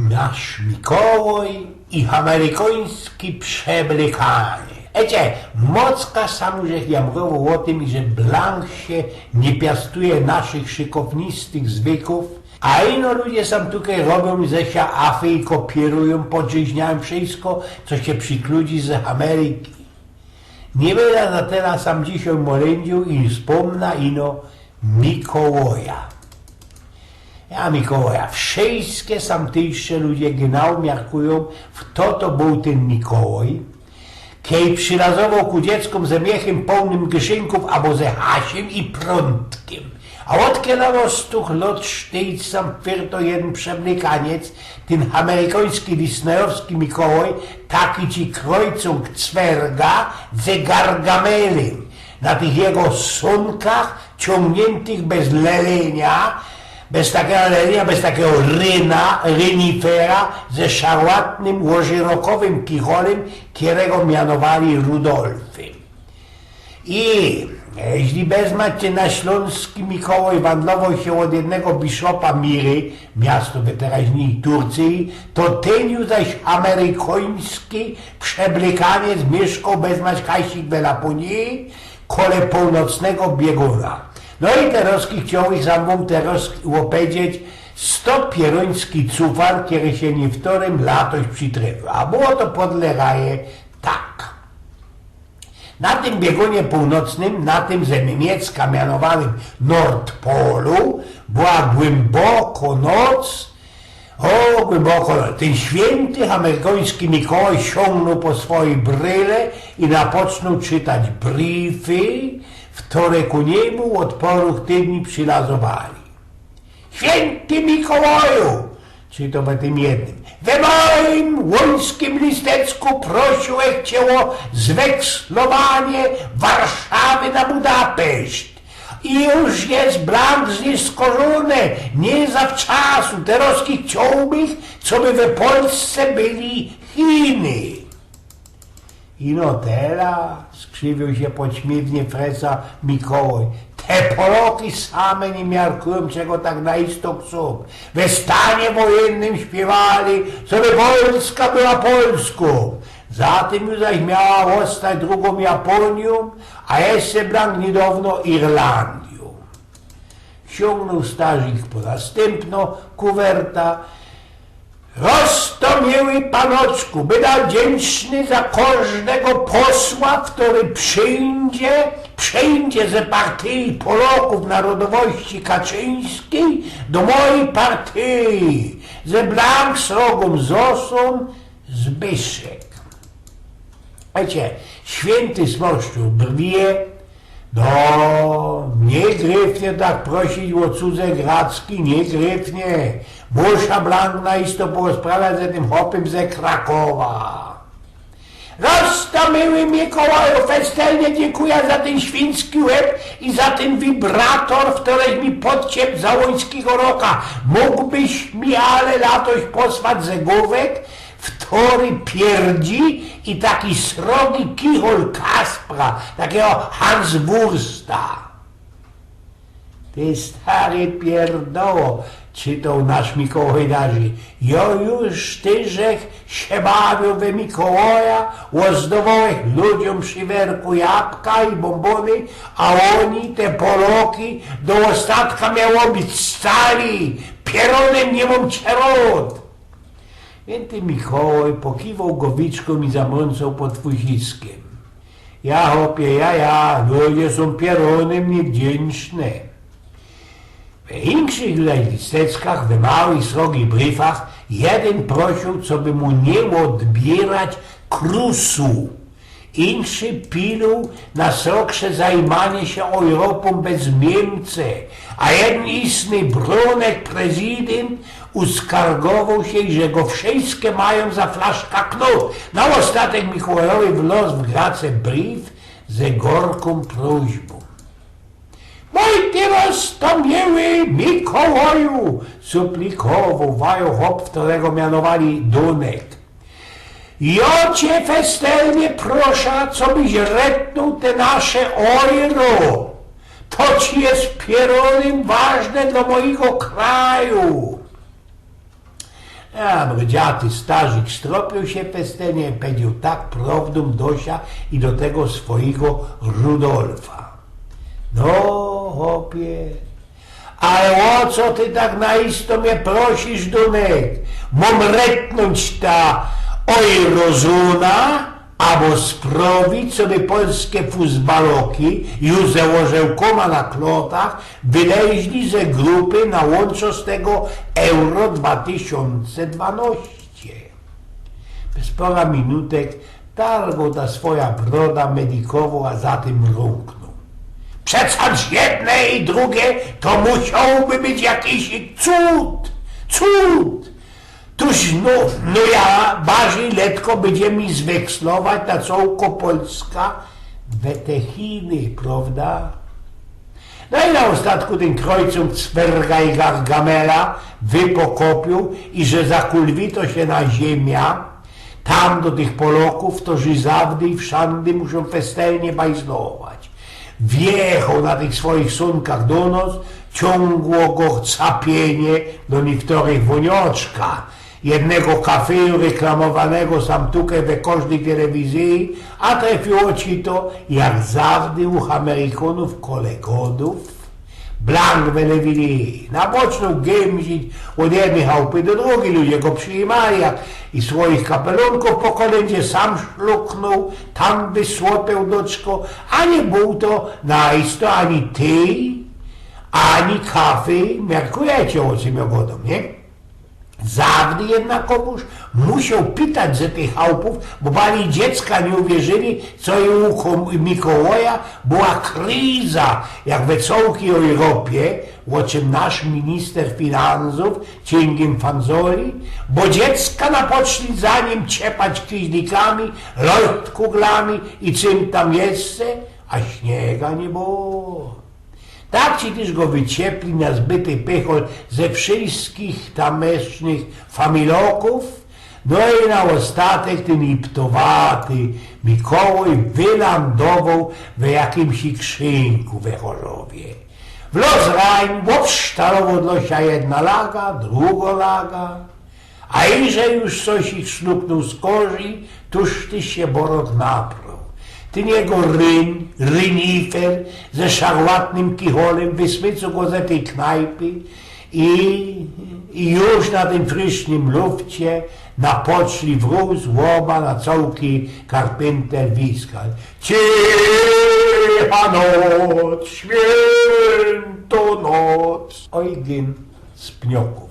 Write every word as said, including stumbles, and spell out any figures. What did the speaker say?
Nasz Mikołaj i amerykańskie przeblykanie. Ecie, mocka sam już jamrowoł ô tym, że blank sie niy piastuje naszych szykownistych zwykōw, a ino ludzie sam tukej robiōm ze sia afy i kopiyrujōm, podrzyźniajōm wszystko, co sie przykludzi z Ameryki. Niy byda za tela sam dzisiej molyndżił i spōmna ino Mikołaja. Ja, Mikołaja, wszyjske samtyjsze ludzie genau miarkujōm, fto to bōł tyn Mikołaj, kej przylazowoł ku dzieckōm ze miechym połnym gyszynków abo ze hasim i prōndkym. A ôd kela roz tych lot sztyjc sam fyrto jedyn przeblykaniec, tyn amerykański disneyowski Mikołaj, taki ci krojcōng cwerga ze gargamelym na tych jego sōnkach, ciōngniętych bez lelenia, bez takigo lelenia, bez takigo ryna, rynifera, ze szarłatnym, łożyrokowym kicholym, kierego mianowali Rudolfym. I jeźli bezmać, na ślōnski Mikołaj wandlowoł sie ôd jednego biszopa Miry, miasto we teraźnij Turcyji, to tyn już zaś amerykański przeblykaniec miyszkoł bezmać kajsik we Lapunii, kole połnocnego biegōna. No i terozki chciołbych sam wōm terozki ôpedzieć, sto pierōński cufar, kery sie niywtorym latoś przitrefiōł. A było to podle raje tak. Na tym biegōnie połnocnym, na tym ze Niymiecka mianowanym Nordpolu, była głymboko noc, ô, głymboko noc. Tyn świynty amerykański Mikołaj siōngnōł po swoje bryle i napocznōł czytać brify, ftere ku niymu ôd poroch tydni przilazowali. Świynty Mikołaju, czytoł we tym jednym, we moim łuńskim listecku prosiłech cie ô zwekslowanie Warszawy na Budapeszt. I już je blank zniskorzōny, niy zawczasu. Terozki chciołbych, coby we Polsce byli Chiny. Ino tela, skrziwiył sie podśmiywnie freca Mikołaj. Te Poloki same niy miarkujōm, czego tak na isto chcōm. We stanie wojennym śpiywali, coby Polska była Polskōm. Za tym już zaś miała ôstać drugōm Japōnijōm, a jeszcze blank niydowno Irlandiōm. Siōngnōł starzik po nastympno kuwerta. Roztōmiły panoczku, byda wdziynczny za kożdego posła, ftory przijdzie, przijdzie ze partyji Polokōw narodowości kaczyńskij do mojij partyji, ze blank srogōm Zosōm Zbyszek. Wiycie, świynty smorszcził brwie, no, niy gryfnie tak prosić ô cudze gracki, niy gryfnie. Musza blank na isto porozprawiać ze tym chopym ze Krakowa. Roztōmiły Mikołaju, festelnie dziynkuja za tyn świński łeb i za tyn wibrator, ftoryś mi podciep za łuńskigo roka. Mōgłbyś mi ale latoś posłać zegōwek, ftory pierdzi i taki srogi kichol Kaspra, takigo Hanswursta. Ty stary pierdoło, czytoł nasz Mikołaj dalij. Jo już tyżech sie bawiōł we Mikołaja, ôzdowołech ludziōm przy werku jabka i bōmbōny, a ôni, te Poloki, do ôstatka miało być scali, pierōnym niy mōm czerōd. Świynty Mikołaj pokiwoł gowiczkōm i zamrōncoł pod fusiskiem. Ja, chopie, ja, ja, ludzie sōm pierōnym niywdziynczny. We inkszych zaś listeckach, we małych, srogich brifach, jedyn prosiōł, coby mu niy ôdbiyrać krusu. Inszy piluł na srogsze zajmanie sie Ojropōm bez Niymce, a jedyn istny Brunek, prezydynt, uskargowoł sie, że go wszyjske majōm za flaszka knōt. Na ôstatek Mikołajowi wlŏz w grace brif ze gorkōm prośbōm. Mōj ty roztōmiły Mikołaju, suplikowoł wajo chop, ftorego mianowali Dunek. Jo cie festelnie prosza, cobyś retnōł te nasze ojro. To ci je pierōnym ważne dlō mojigo kraju. A brdziaty starzik stropiōł sie festynnie i powiedzioł tak prowdōm do sia i do tego swojigo Rudolfa: „No, chopie, ale ô co ty tak naisto mie prosisz, Dunek? Mōm retnōńć ta eurozōna, abo sprowić, coby polske fusbaloki już ze ôrzełkōma na klotach wyleźli ze grupy na łōnczo z tego Euro dwa tysiōnce dwanŏście”. Bez pŏra minutek targoł ta swoja broda, medikowoł, a zatym mrōknōł: „Przecież jedne i drugie to musiołby być jakiś cud, cud. Tōż no, no ja, bardzij letko bydzie mi zwekslować na cołko Polska we te Chiny, prowda?” No i na ôstatku tyn krojcōng Cwerga i Gargamela wypokopiōł, iże zakulwito sie na ziymia, tam do tych Polŏkōw, to że zawdy i wszandy muszōm festelnie bajzlować. Wjechoł na tych swojich sōnkach do nos, ciōngło go capiynie do niyktorych wōnioczka, jednego kafeju reklamowanego sam tukej we kożdyj telewizyji, a trefiło ci to, jak zawdy u Amerikōnōw, kolegodōw, blank wylewili. Na boczno gymzić ôd jednyj chałpy do drugij, ludzie go przijimali, jak i swoich kapelōnkōw po kolyndzie sam szluknōł, tam wysłopioł doczko, a niy bōł to naisto ani tyj, ani kafej. Miarkujecie, ô czym jŏ gŏdōm, niy? Zawdy jednakowōż musioł pitać ze tych chałpōw, bo bali dziecka niy uwierzyli, co i u Ko-, Mikołaja była kriza, jak we cołkij Europie, ô czym nasz minister finansōw cinkym fanzoli, bo dziecka napoczli za nim ciepać kiźlikami, lojchtkuglami i czym tam jeszcze, a śniega niy było. Tak ci tyż go wyciepli na zbyty pychol ze wszyskich tamecznych familokōw. No i na ôstatek tyn iptowaty Mikołaj wylandowoł we jakimś krzynku we Chorzowie. Wlŏz rań, ôbsztalowoł dlŏ sia jedna laga, drugŏ laga. A iże już coś ich szluknōł z kożi, tōż tyż sie Borot naproł. Tyn jego ryn, rynifer ze szarłatnym kicholym wysmycoł go ze tyj knajpy i, i już na tym frisznym lufcie napoczli wrōz ôba na cołkij Carpenter wiskać: „Cicha noc, świynto noc”. Ojgyn z Pniokōw.